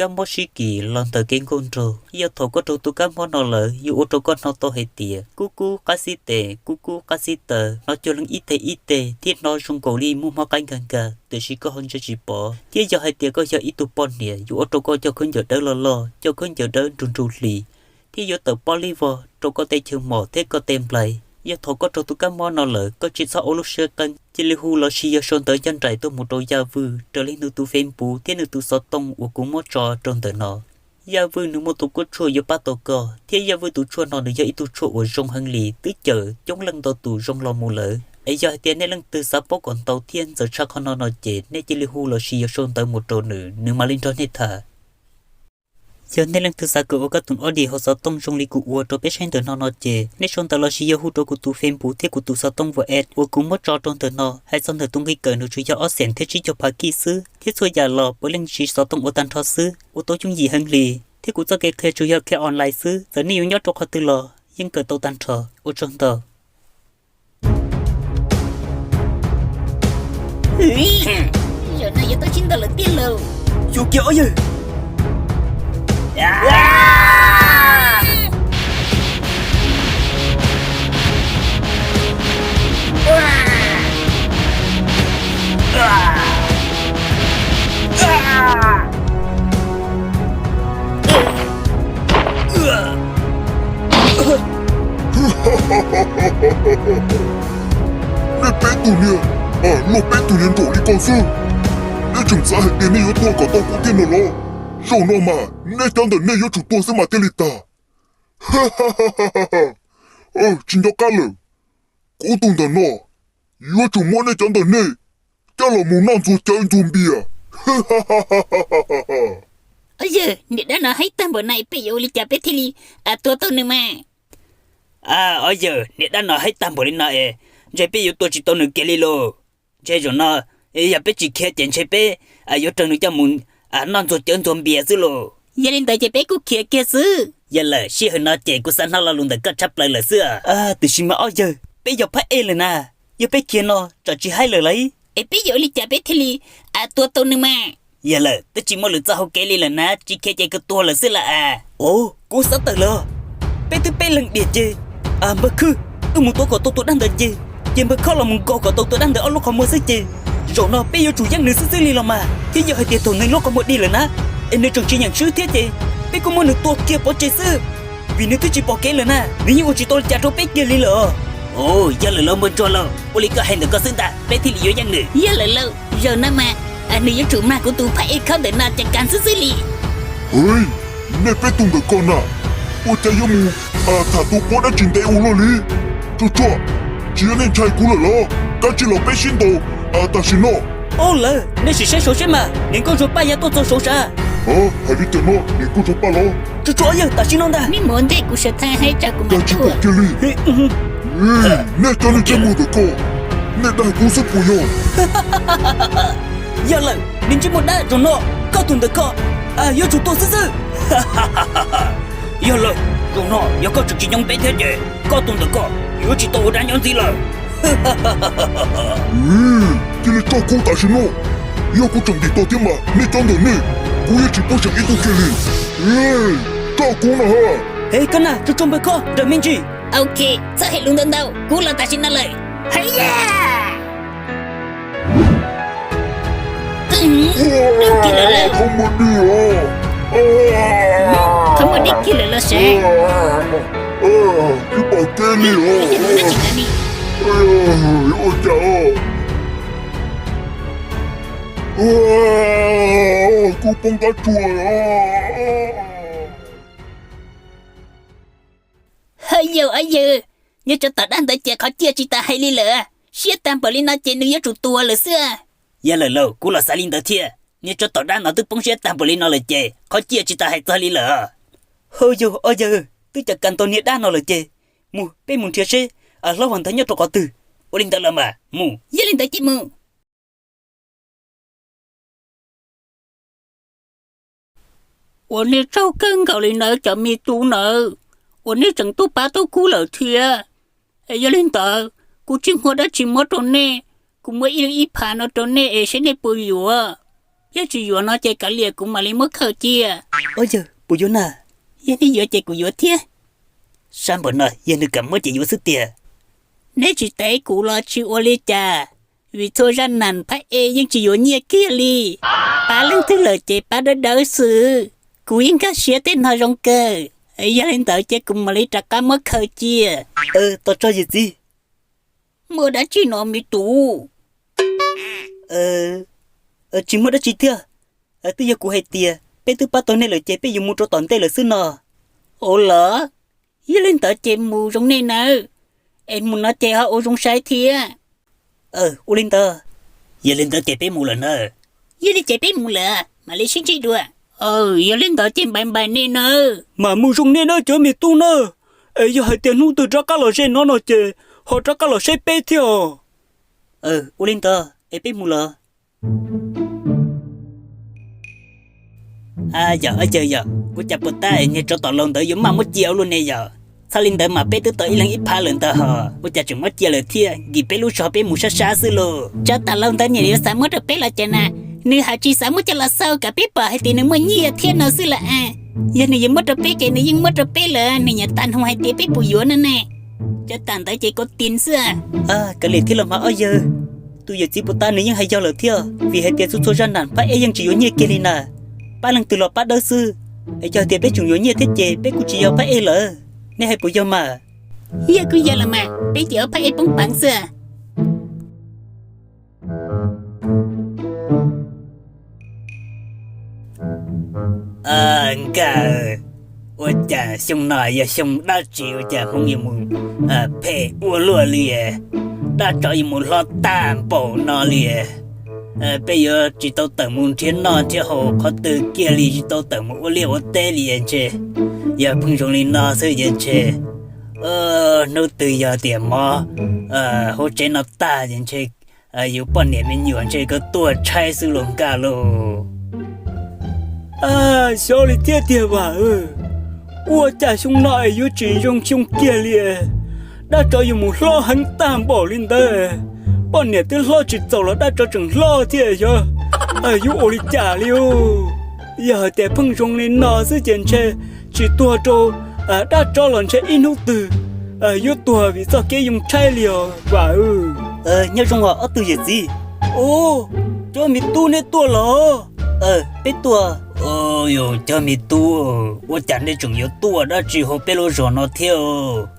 kab mob sib kis los ntawm kev nkauj nraug. Yog thaum koj raug tus kab mob no lawm yuav ua rau koj hnov tau hais tias kub kub qab xib tes, kub kub qab xib taw, hnov cuag leej ib teg ib teg thiab hnov zoo nkaus li muaj mob qaib nkag nkag tiam sis koj ho ntsia tsis pom. Thiab yog hais tias koj yog ib tug poj niam yuav ua rau koj cov khaub ncaws dawb loj loj, cov khaub ncaws dawb nrug nrug hlis, thiab yuav tawm pob liab vog rau koj tej chaw mom thiab koj tej nplai. Yog thaum koj raug tus kab mob no lawm koj tsis txhob ua lub siab qeeb, cia li hu los sis yog sau ntawv ncaj nraim tuaj mus rau Yaj Vwj raws li nws tus Facebook thiab nws tus xov tooj uas kuv muab tso rau ntawm no. Yaj Vwj nws muaj tus kuab tshuaj yuav pab tau koj, thiab Yaj Vwj tus tshuaj no nws yog ib tug tshuaj uas zoo heev li, twb cawm coob leej ntau tus zoo los mus lawm. Es yog hais tias nej leej twg xav paub kom ntau thiab ntxaws tshaj qhov no no ces nej cia li hu los sis yog sau ntawv mus rau nws, nws mam li nrog nej tham. Yog nej leej twg xav kom ua kab tus audio hauv xov tooj zoo li kuv ua rau peb saib ntawm no no ces nej sau ntawv los sis yog hu rau kuv tus Facebook thiab kuv tus xov tooj WhatsApp uas kuv muab tso rau ntawm no. Hais txog ntawm tus nqi kawm nws tsuas yog ob xees thiab tsib caug phav kij xwb, thiab txhua yam los puav leej siv xov tooj ua tag nrho xwb, ua tau yooj yim heev li. Thiab kuv txoj kev qhia tsuas yog qhia online xwb, txawm nej yuav nyob rau qhov twg los yeej kawm tau tag nrho. Ua tsaug ntau. Zaum no yuav tau sib ntaus lawm tiag lauj. Xyuas kiag ob yawg. Nej peb tug niag, luag peb tug niag nraum li ko xwb, nej tseem xav hais tias nej yuav tua kom tau kuv tiag no los? Zaum no mas nej cov ntawm nej yuav tsum tuag xwb mas thiaj li tag. Tsis nco qab lawm, kuv tus ntawm no yuav tsum muab nej cov ntawm nej coj los mus noj ntxuag cawv ntxuag npias. Ob yawg, niam dab no haib tag npaum no peb yuav ua li cas peb thiaj li tua tau nws mas? Ob yawg, niam dab no haib tag npaum li no es ntshe peb yuav tua tsis tau nws kiag li lauj. Ntshe zaum no yog peb tsis khiav ces ntshe peb yuav raws nws coj mus noj ntxuag cawv ntxuag npias xwb lauj. Yog li ntawd ces peb kuj khiav kiag xwb. Yog lawm, sij hawm no ces kuv xav hnov lo lus ntawm koj tshaj plaws lawm xwb. Tiam sis mas ob yawg, peb yog phab ej lawm na, yog peb khiav no tsam tsis haib lawm lauj. Es peb yuav ua li cas peb thiaj li tua tau nws mas? Yog lawm, twb tsis muaj lwm txoj hau kev li lawm na, tsis khiav ces kawg tuag lawm xwb lauj as. Os, kuv xav tawm lawm. Peb twb peb leeg diam ces, npawg Khwb, wb mus tua kom tau tus dab ntawd ces, ces npawg Khob los mus nkaug kom tau tus dab ntawd ob lub qhov muag xwb ces, zaum no peb yuav tsum yeej nws xwb xwb li los mas. Thiab yog hais tias thaum nws lub qhov muag dig lawm na, es nws tseem tsis nyeem swb thiab ces, peb kuj muab nws tua kiag pov tseg xwb, vim nws twb tsis pom kev lawm na, nws yeej ua tsis tau li cas rau peb kiag li lawm. Os, yog lawm lauj npawg Ntsuag lauj, ua li koj hais ntawm koj xwb ntag, peb thiaj li yuav yeej nws. Yog lawm lauj, zaum no mas nws yuav tsum mag kuv tus phab ej khob ntawm no cas kas xwb xwb li. Hwv, nej peb tug ntawm ko na, ua cas yuav mus tham tus quav dab tsi ntev ua luaj li? Tsuag tsuag, tsis yog nej ntshai kuv lawm los? Kav tsij los peb sib ntaus tam sim no. Ub lawm, nej sim saib saud seb mas, niam nkauj Ntsuag Paj ya tuaj txog saud sav. Hais li cas no, niam nkauj Ntsuag Paj los? Tsuag tsuag, ob yawg, tam sim no ntag. Nej mus ua ntej kuv sawv tha hais tsa kuv mam tuaj kiag li. Nej cov niag ntsej muag ntawm ko, nej dag kuv xwb puas yog? Yog lawm, niag ntsej muag dab, zaum no koj tus ntawm ko yuav tsum tuag xwb xwb. Yog lawm, zaum no yog koj tseem tsis nyob peb thiab ces koj tus ntawm ko yuav tsis tau ua dab nyob ntxiv lawm. Cia li tso kuv tam sim no, yog kuv tseem dim tau thiab mas nej cov ntawm nej, kuv yuav tsis pub seem ib tug kiag li. Tso kuv na ha. He, koj na, tsuag tsuag npawg Khob, nrawm me ntsis. Ok, txhob hais lus ntau ntau, kuv los tam sim no lawm. Haya! Qhov muag dib, qhov muag dib kiag lawm los sav. Tsis pom kev li os. Ua cas? Kuv poob qab tsuag. Hawj yawg, ob yawg, niag tsov tom dab ntawd ces qhov ciaj tsis tas hais li lawm. Siab tag npaum li no ces nws yuav tsum tuag lawm xwb. Yog lawm lauj, kuv los xav li ntawd thiab. Niag tsov tom dab no twb poob siab tag npaum li no lawm ces qhov ciaj tsis tas hais txog li lawm. Hawj yawg, ob yawg, twb cas kas tau niag dab no lawm ces mus, peb mus nrhiav seb hlob Vam Ntawv nyob rau qhov twg. Ua li ntawd los mas mus. Yog li ntawd ces mus. Ua nej tsaug kawg nkaus li nawb cov me tub nawb, uas nej tseem tuaj pab tau kuv lawm thiab. Es yog li ntawd, kuv tsis muaj dab tsi muab rau nej, kuv muab ib leeg ib phav no rau nej es seb nej puas yuav. Yog tsis yuav no ces kav liam kuv mam li muab khaws cia. Ua yawg, puas yuav na? Yog nej yuav ces kuv yuav thiab. Sab npaum no yog nws kam muab ces yuav xwb tiag. Neb tsis tev kuv los tsis ua li cas, vim txhua zaj nam phab ej yeej tsis yuav nyiaj kiag li. Pab leej twg lawm ces pab dawb dawb xwb. Kuv yeej nkag siab tej no zoo kawg. Yog li ntawd ces kuv mam li rov qab muab khaws cia. Tos tso yawm txiv. Muaj dab tsi no me tub? Tsis muaj dab tsi thiab. Twb yog kuv hais tias peb twb pab tau nej lawm ces peb yuav mus rau tom ntej lawm xwb no. Ua los, yog li ntawd ces mus zoo nej nawb. Es mus no ces ho ua zoo saib thiab. Ua li ntawd. Yog li ntawd ces peb mus lawm nawb. Yog li ces peb mus lawm, mam li sib ntsib dua. Yog li ntawd ces npais npais nej nawb. Mam mus zoo nej nawb cov me tub nawb. Es yog hais tias hnub twg rov qab los ze no no ces ho rov qab los saib peb thiab os. Ua li ntawd es peb mus lawm. Yog, yog, ua cas puas tab niag tsov tom laus ntawd yuav maj muab cia ua luaj ne yom? Txhob li ntawd mas peb twb tau ib leeg ib phav lawm ntag hos, ua cas tseem muab cia lawm thiab? Nkim peb lub zog peb mus sab sab xwb lauj. Tsov tom laus ntawd niam yuav xav muab rau peb los cas na? Nws hais tsis xav muab coj los xaus kom peb pom hais tias nws muaj nyiaj thiab no xwb lauj a. Yog nws yuav muab rau peb ces nws yeej muab rau peb lawm, nws nyiam tag nrho hais tias peb puas yuav no ne. Tsov tom ntawd ces kov tin xwb. Kav liam thiab los mas ob yawg, tus yawm txiv puas tab nws yeej hais yog lawm thiab, vim hais tias txhua txhua zaj nam phab ej yeej tsis yuav nyiaj kiag li na. Pab leej twg los pab dawb xwb. Es yog tias peb tseem yuav nyiaj thiab ces peb kuj tsis yog phab ej lawm, nej hais puas yog mas? Yog kuj yog los mas, peb ces ua phab ej poob peev xwb. Nkawd, ua cas xyoo no yog xyoo dab tsi ua cas hmoov yuav mus phem ua luaj li? Dab tsov yuav mus hlob tag npaum no li. Peb yuav tsis tau tawm mus nrhiav noj nrhiav haus qhov twg kiag li, tsis tau tawm mus ua liaj ua teb li ntshe. Yog pheej zoo li no xwb ces ntshe hnub twg yog tias mov hauv tsev no tag ces ntshe yus poj niam me nyuam ntshe kuj tuag tshaib xwb los nkaj lauj. Xyov li thiab tiag Vam, ua cas xyoo no es yuav tsis zoo xyoo kiag li. Dab tsov yuav mus hlob heev tag npaum li ntawd. Poj niam twb hlob tsis txaus los dab tsov tseem hlob thiab, yog yuav ua li cas li. Yog hais tias pheej zoo li no xwb ces ntshe tsis tuag rau dab tsov los ntshe ib hnub twg yuav tuag vim txoj kev yoo tshaib li os Vam. Nyob zoo os ob tug yawm txiv. Cov me tub neb tuaj los? Peb tuaj. Cov me tub, ua cas nej tseem yuav tuaj dab tsi hauv peb lub zos no thiab?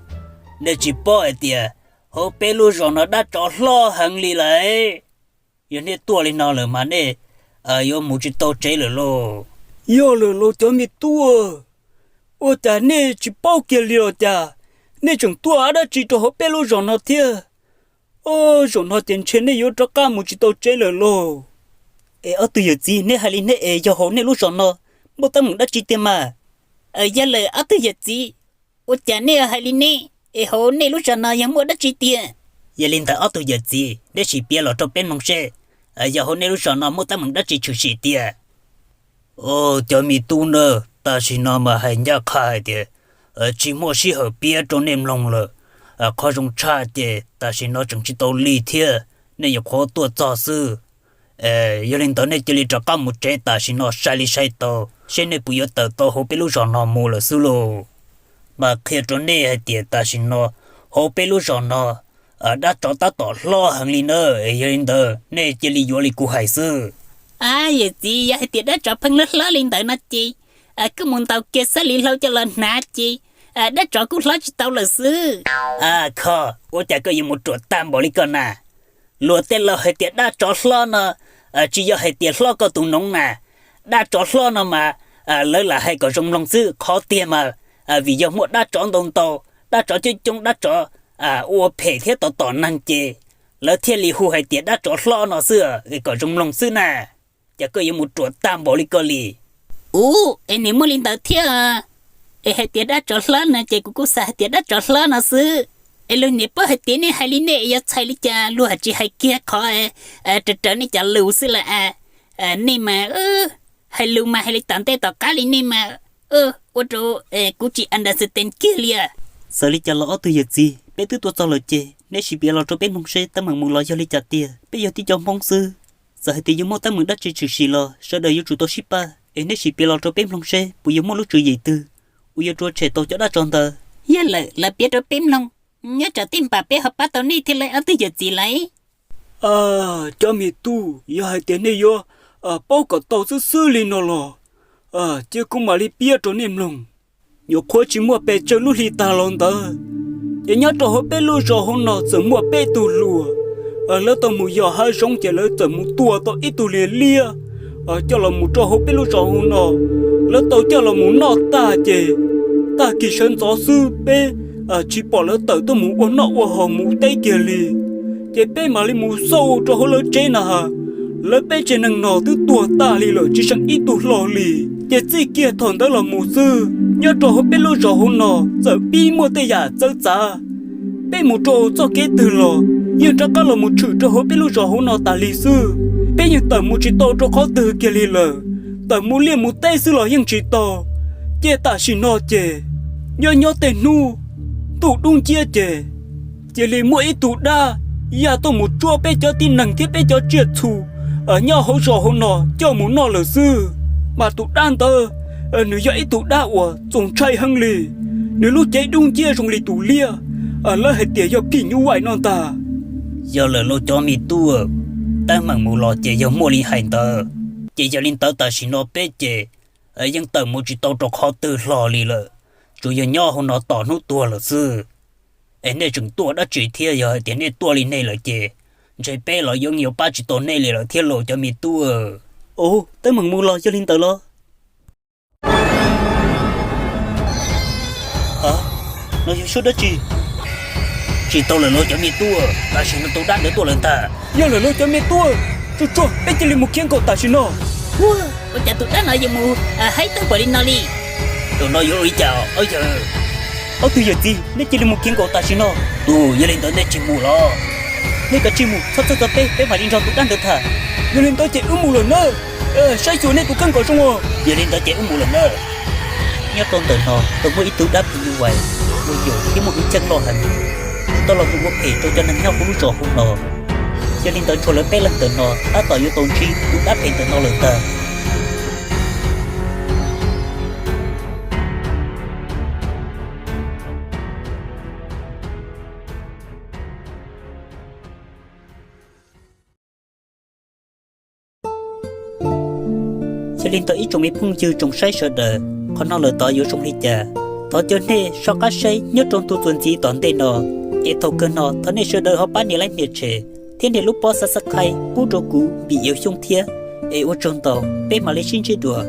Nej tsis paub hais tias hauv peb lub zos no dab tsov hlob heev li lawm. Yog nej tuaj li no lawm mas nej yuav mus tsis tau tsev lawm lauj. Yog lawm los cov me tub, ua cas nej tsis paub kiag li los cas? Nej tseem tuaj dab tsi rau hauv peb lub zos no thiab? Zaum no ces ntshe nej yuav rov qab mus tsis tau tsev lawm lauj. Es ob tug yawm txiv, neb hais li neb es yog hauv nej lub zos no muaj teeb meem dab tsi tiag mas? Yog lawm ob tug yawm txiv, ua cas nej hais li neb es hauv nej lub zos no yog muaj dab tsi tiag? Yog li ntawd ob tug yawm txiv, neb sim piav los rau peb mloog seb, yog hauv nej lub zos no muaj teeb meem dab tsi tshwm sim tiag? Cov me tub na, tam sim no mas hais ncaj qha hais tias tsis muaj sij hawm piav rau nej mloog lawm. Qhov zoo tshaj ces tam sim no tseem tsis tau lig thiab, nej nyuam qhuav tuaj txog xwb. Yog li ntawd nej cia li rov qab mus tsev tam sim no sai li sai tau, seb nej puas yuav tawm tau hauv peb lub zos no mus lawm xwb lauj. Mas qhia rau nej hais tias tam sim no hauv peb lub zos no dab tsov tab tom hlob heev li na. Yog li ntawd nej cia li yuav li kuv hais xwb. A, yawm txiv, yog hais tias dab tsov pheej hlob hlob li ntawd no ces koj mus ntaus kiag xab li hlau coj los hnav ces dab tsov kuj hlob tsis tau lawm xwb. A kho, ua cas koj yuav mus ruam tag npaum li koj na? Luag tej laus hais tias dab tsov hlob no tsis yog hais tias hlob koj tus noov na. Dab tsov hlob no mas lawv lam hais kom zoo mloog xwb, qhov tiag mas vim yog muaj dab tsov ntau ntau, dab tsov coob coob, dab tsov ua phem thiab tom tom neeg ces lawv thiaj li hu hais tias dab tsov hlob no xwb, kom zoo mloog xwb na. Ces koj yuav mus ruam tag npaum li koj li. Ub, es nws muaj li ntawd thiab? Es hais tias dab tsov hlob no ces kuv kuj xav hais tias dab tsov hlob no xwb. Es luag niam paub hais tias nej hais li nej yog txhais li cas luag tsis hais kiag qhov raws raws nej cov lus xwb lawm a. Nej mas hais lus mas hais li tom ntej tom qab li nej mas ua rau kuv tsis understand kiag li. Txawm li cas los ob tug yawm txiv, peb twb tuaj txog lawm ces neb sim piav los rau peb mloog seb teeb meem mus los yog li cas tiag, peb yog tib co Hmoob xwb. Txawm hais tias yuav muaj teeb meem dab tsi tshwm sim los sawv daws yuav tsum tau sib pab, es nej sim piav los rau peb mloog seb puas yuav muaj lub tswv yim twg uas yuav rua tshem tau cov dab tsov ntawd. Yog lawm, lawv piav rau peb mloog, nyob tsam tej npam peb ho pab tau nej thiab lawv ob tug yawm txiv lawm. Cov me tub, yog hais tias nej yuav paub kom tau xwb xwb li no los, cia kuv mam li piav rau nej mloog. Nyuam qhuav tsis muaj pes tsawg lub hli tag los ntawd, ces nyob rau hauv peb lub zos hauv no txawm muaj peb tug hluas, lawv tau mus yos hav zoov ces lawv txawm mus tua tau ib tug liag liab coj los mus rau hauv peb lub zos hauv no. Lawv tau coj los mus noj tag ces tag kis sawv ntxov xwb peb tsis pom lawv tawm tuaj mus ua noj ua haus mus teb kiag li. Ces peb mam li mus xauj rau hauv lawv tsev na has, lawv peb tsev neeg no twb tuag tag li lawm tsis seem ib tug hlo li. Ces txij kiag thaum ntawd los mus xwb, nyob rau hauv peb lub zos hauv no txawm pib muaj tej yam txawv txav. Peb mus rau txoj kev twg los yeej rov qab los mus tshwm rau hauv peb lub zos hauv no tas li xwb. Peb yeej tawm mus tsis tau rau qhov twg kiag li lawm, tawm mus liaj mus teb xwb los yeej tsis tau. Ces tam sim no ces nyob nyob tej hnub ntuj dub nciab ces cia li muaj ib tug dab ya tuaj mus tsuab peb cov tib neeg thiab peb cov tsiaj txhu nyob hauv zos hauv no coj mus noj lawm xwb. Mas tus dab ntawd nws yog ib tug dab uas txaus ntshai heev li, nws lub cev dub nciab zoo li tus liab, lawv hais tias yog phim nyuj vais no ntag. Yog lawm lauj cov me tub, teeb meem mus los ces yog muaj li hais ntawd. Ces yog li ntawd tam sim no peb ces yeej tawm mus tsis tau rau qhov twg hlo li lawm, tsuas yog nyob hauv no tos hnub tuag lawm xwb. Es nej tseem tuaj dab tsi thiab? Yog hais tias nej tuaj li nej lawm ces ntshe peb los yeej yuav pab tsis tau nej li lawm thiab lauj cov me tub. Ua, teeb meem mus los yog li ntawd los? No yog suab dab tsi? Tsis tau lawm lauj cov me tub, tam sim no tus dab ntawd tuaj lawm ntag. Yog lawm lauj cov me tub, tsuag tsuag peb cia li mus khiav nkaum tam sim no. Ua, ua cas tus dab no yuav mus haib tag npaum li no li? Tus no yuav ua li cas ob yawg? Ob tug yawm txiv, nej cia li mus khiav nkaum tam sim no. Tus, yog li ntawd nej tsis mus los? Nej kav tsij mus, txhob txhawj txog peb, peb mam li nrog tus dab ntawd tham. Yog li ntawd ces wb mus lawm nawb. Saib xyuas nej tus kheej kom zoo os. Yog li ntawd ces wb mus lawm nawb. Nyob rau ntawm no tau muaj ib tug dab phim nyuj vais uas yog thiab muaj lub ceeb loj heev, tau los mus ua phem rau cov neeg nyob hauv lub zos hauv no. Yog li ntawd nrog lawv peb leeg ntawm no tab tom yuav tau ntsib tus dab phem ntawm no lawm ntag. Yog li ntawd ib tsoom me phooj ywg tsoom saib sawv daws, qhov no lawm tod yuav zoo li cas, thov caw nej soj qab saib nyob rau tus txuas ntxiv tom ntej no. Es thaum kawg no thov nej sawv daws ho pab nias like nias share thiab nias lub pob subscribe pub rau kuv Npis Ev Xyooj thiab. Es ua tsaug ntau, peb mam li sib ntsib dua.